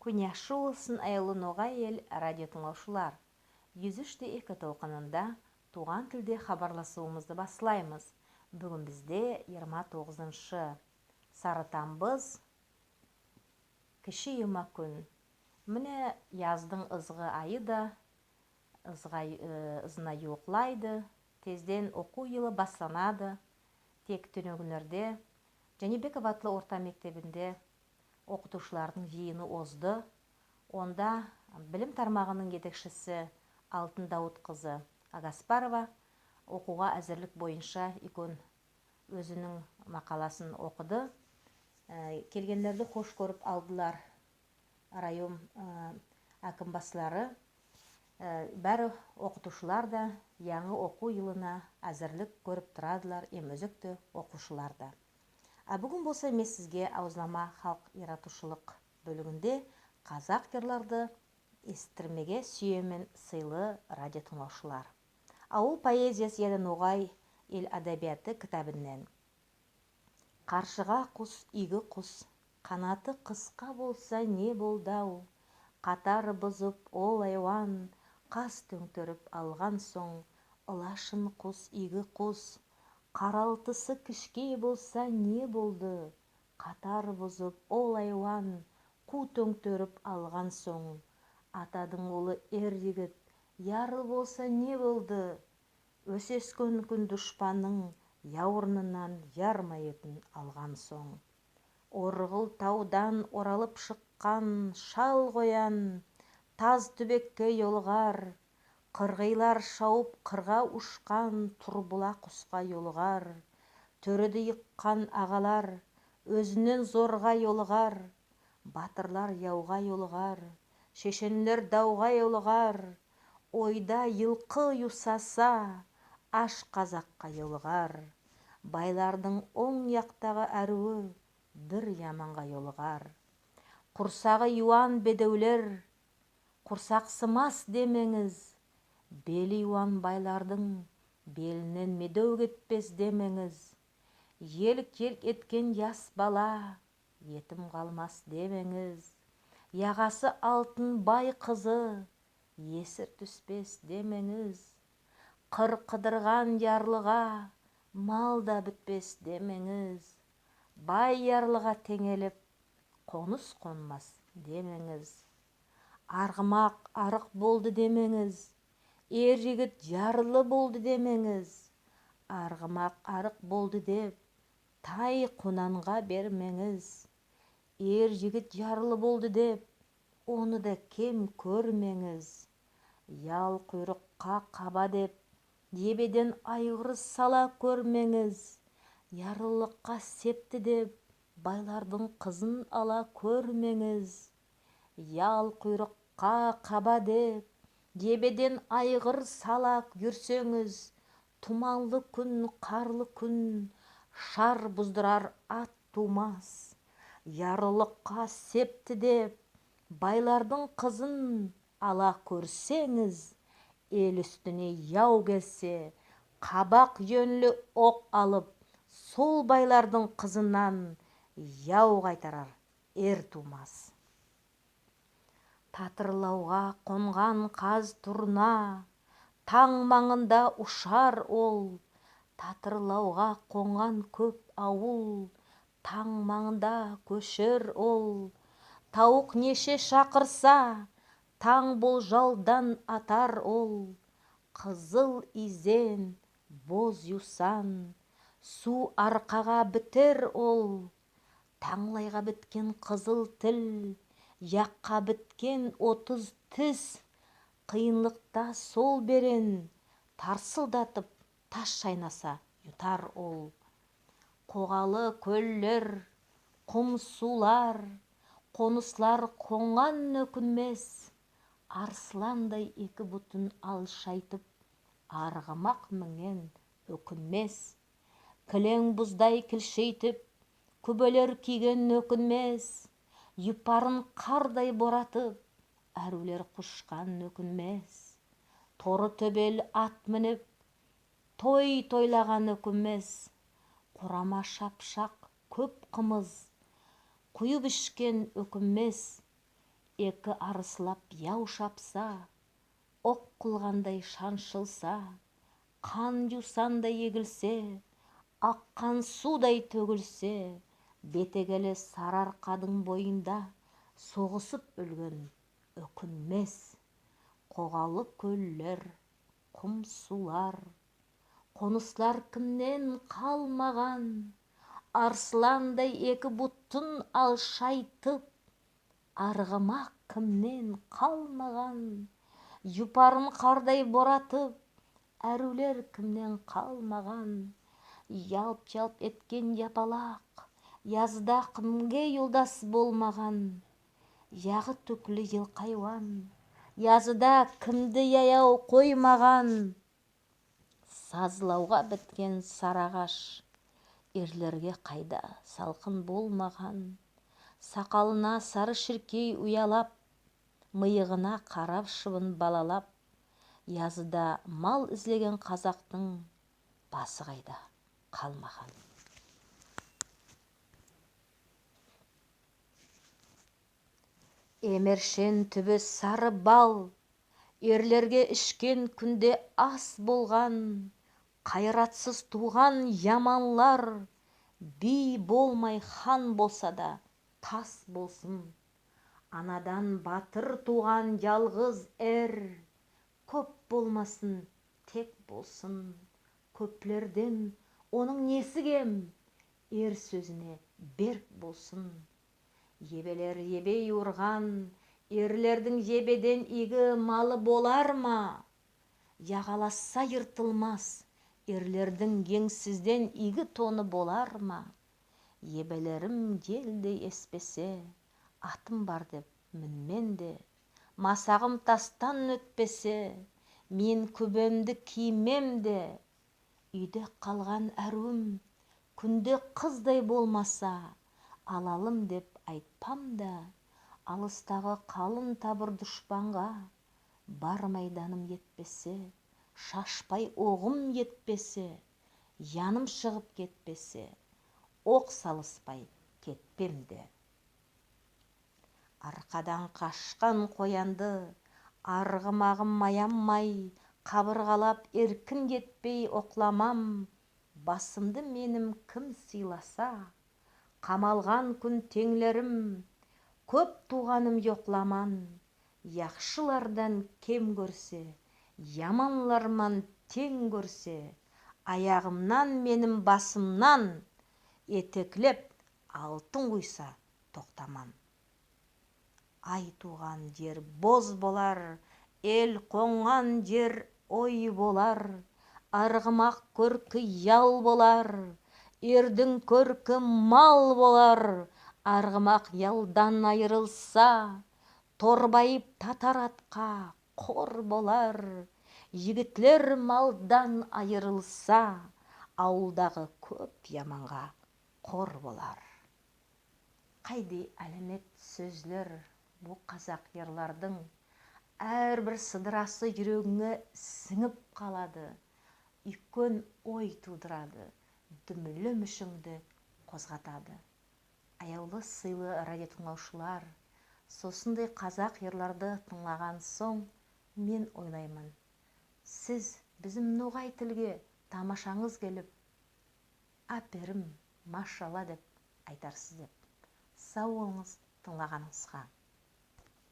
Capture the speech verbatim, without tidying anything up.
Куьн яхшы болсын, аявлы «Ногай Эл» радио тынълавшылар. Юз уьш те эки толкынында тувган тилде хабарласувымызды баслаймыз. Буьгуьн бизде йырма тогызыншы сарытамбыз, киши юма куьн. Мине, яздынъ ызгы айы да ызга-, э, ызына ювыклайды. Тезден окув йылы басланады. Тек туьнегуьнлерде Джанибеков атлы орта мектебинде окытувшылардынъ йыйыны озды. Онда билим тармагынынъ етекшиси Алтын Давыт кызы Агаспарова окувга аьзирлик бойынша уьйкен оьзининъ макаласын окыды. Э, келгенлерди хош коьрип алдылар район, э, аькимбаслары. Э, баьри окытувшылар да янъы окув йылына аьзирлик коьрип турадылар, эм оьзекте окувшылар да. А буьгуьн болса мен сизге авызлама халк яратувшылык боьлигинде казак йырларды эситтирмеге суьемен, сыйлы радио тынълавшылар. Авыл поэзиясы яде «Ногай Эл адабияты» китабыннан. Каршыга кус, ийги кус, канаты кыска болса не болды-ав? Катар бузып ол айван, кас тоьнъкерип алган сонъ, ылашын кус, ийги кус. Каралтысы кишкей болса не болды? Катар бузып ол айван, ку тоьнъкерип алган сонъ. Атадынъ улы эр йигит, ярл болса не болды? Оьсескен куьн душпаннынъ явырыныннан ярма этин алган сонъ. Оргыл тавдан оралып шыккан шал коян таз туьбекке йолыгар, кыргыйлар шавып кырга ушкан турбыла куска йолыгар, тоьреди йыккан агалар оьзиннен зорга йолыгар, батырлар явга йолыгар, шешенлер давга йолыгар, ойда йылкы юсаса, аш казакка йолыгар. Байлардынъ онъ яктагы аьруьви бир яманга йолыгар. Курсагы юван бедевлер курсаксымас деменъиз, бели юван байлардынъ белиннен медев кетпес деменъиз. Елк-елк эткен яс бала етим калмас деменъиз. Ягасы алтын бай кызы есир туьспес деменъиз. Кыр кыдырган ярлыга мал да битпес деменъиз. Бай ярлыга тенъелип, коныс конмас деменъиз. Аргымак арык болды деменъиз. Эр йигит ярлы болды деменъиз. Аргымак арык болды деп, тай кунанга берменъиз. Эр йигит ярлы болды деп, оны да кем коьрменъиз. Ял куйрыкка каба деп, ебеден айгыр сала коьрменъиз. Ярлылыкка септи деп, байлардынъ кызын ала коьрменъиз. Ял куйрыкка каба деп, ебеден айгыр сала юрсенъиз, туманлы куьн, карлы куьн шар буздырар ат тувмас. Ярлылыкка септи деп, байлардынъ кызын ала коьрсенъиз, эл уьстине яв келсе, кабак йонли ок алып, сол байлардынъ кызыннан яв кайтарар эр тувмас. Татырлавга конган каз турна, танъ манъында ушар ол. Татырлавга конган коьп авыл, танъ манъында коьшер ол. Тавык неше шакырса, танъ болжалдан атар ол. Кызыл изен, боз ювсан, сув аркага битер ол. Танълайга биткен кызыл тил, якка биткен отыз тис. Кыйынлыкта сол берен тарсылдатып тас шайнаса, ютар ол. Когалы коьллер, кум сувлар, коныслар конган оькинмес. Арсландай эки бутын алшайтып, аргымак минген оькинмес. Килен буздай килшейтип, куьбелер кийген оькинмес. Юпарын кардай боратып, аьруьвлер кушкан оькинмес. Торы тоьбел ат минип, той тойлаган оькинмес. Курама шапшак коьп кымыз куйып ишкен оькинмес. Эки арыслап яв шапса, ок кылгандай шаншылса, кан юсандай эгилсе, аккан сувдай тоьгилсе, бетегели сарыаркадынъ бойында согысып оьлген оькинмес. Когалы коьллер, кум сувлар, коныслар кимнен калмаган? Арсландай эки бутын алшайтып, аргымак кимнен калмаган? Юпарын кардай боратып, аьруьвлер кимнен калмаган? Ялп-ялп эткен япалак язда кимге йолдас болмаган? Ягы туькли йылкайван язда кимди яяв коймаган? Сазлавга биткен сары агаш эрлерге кайда салкын болмаган? Сакалына сары ширкей уялап, мыйыгына кара шыбын балалап, язда мал излеген казактынъ басы кайда калмаган? Эмершен туьби сары бал эрлерге ишкен куьнде ас болган. Кайратсыз тувган яманлар бий болмай хан болса да тас болсын. Анадан батыр тувган ялгыз эр коьп болмасын, тек болсын. Коьплерден онынъ неси кем? Эр соьзине берк болсын. Эбелер эбей урган эрлердинъ эбеден ийги малы болар ма? Ягаласса йыртылмас эрлердинъ енъсизден ийги тоны болар ма? Эбелерим елдей эспесе, атым бар деп минмем де, масагым тастан оьтпесе, мен куьбемди киймем де, уьйде калган аьруьвим куьнде кыздай болмаса, алалым деп айтпам да, алыстагы калын табыр душпанга бар майданым етпесе, шашпай огым етпесе, яным шыгып кетпесе, ок салыспай кетпем де. Аркадан кашкан коянды аргымагым аянмай, кабыргалап эркин етпей окламам. Басымды меним ким сыйласа, камалган куьн тенълерим коьп тувганым йокламан. Яхшылардан кем коьрсе, яманлар ман тенъ коьрсе, аягымнан меним басымнан этеклеп алтын куйса токтаман. Ай тувган ер боз болар, эл конган ер ой болар. Аргымак коьрки ял болар, эрдинъ коьрки мал болар. Аргымак ялдан айырылса, торбайып татар атка кор болар. Йигитлер малдан айырылса, авылдагы коьп яманга кор болар. Кайдай аьлемет соьзлер бу казак йырлардынъ. Аьр бир сыдырасы юрегинъе синъип калады, уьйкен ой тувдырады, дуьмле муьшинъди козгатады. Аявлы сыйлы радиотынълавшылар, сосындай казак йырларды тынълаган сонъ, мен ойлайман, сиз бизим ногай тилге тамашанъыз келип, аьперим, машалла деп айтарсыз деп. Сав болынъыз тынълаганынъызга.